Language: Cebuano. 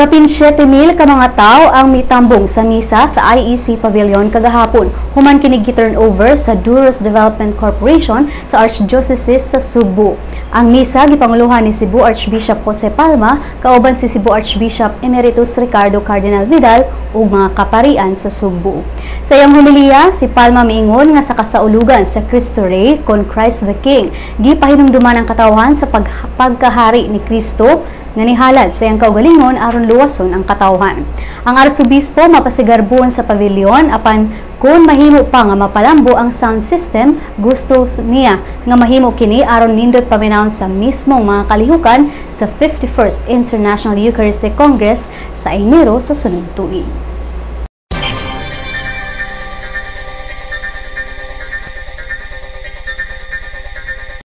Kapin 7,000 ka mga tao ang mitambong sa misa sa IEC Pavilion kagahapon human kini gi-turn over sa Duros Development Corporation sa Archdiocese sa Sugbo. Ang misa gipanguluhan ni Cebu Archbishop Jose Palma kauban si Cebu Archbishop Emeritus Ricardo Cardinal Vidal ug mga kaparian sa Sugbo. Sa iyang homilya, si Palma miingon nga sa kasaulugan sa Cristo Rey kon Christ the King, gipahinumduman ang katawhan sa pagkahari ni Kristo nga nihalad sa iyang kaugalingon aron luwason ang katawhan. Ang arsobispo mapasigarbon sa pavilion, apan kung mahimo pa nga mapalambo ang sound system, gusto niya nga mahimo kini aron nindot paminawon sa mismong mga kalihukan sa 51st International Eucharistic Congress sa Enero sa sunod tuig.